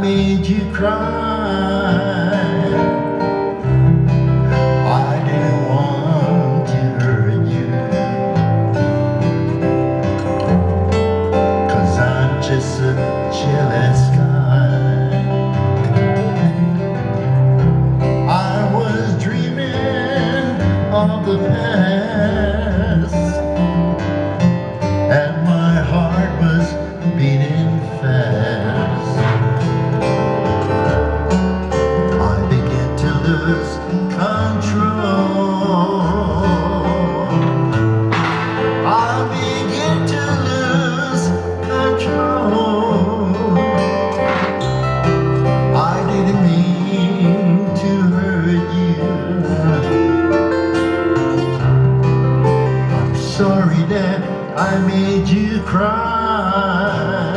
made you cry. I didn't want to hurt you, 'cause I'm just a jealous guy. I was dreaming of the past, and my heart was beating fast. I began to lose control. I began to lose control. I didn't mean to hurt you. I'm sorry that I made you cry.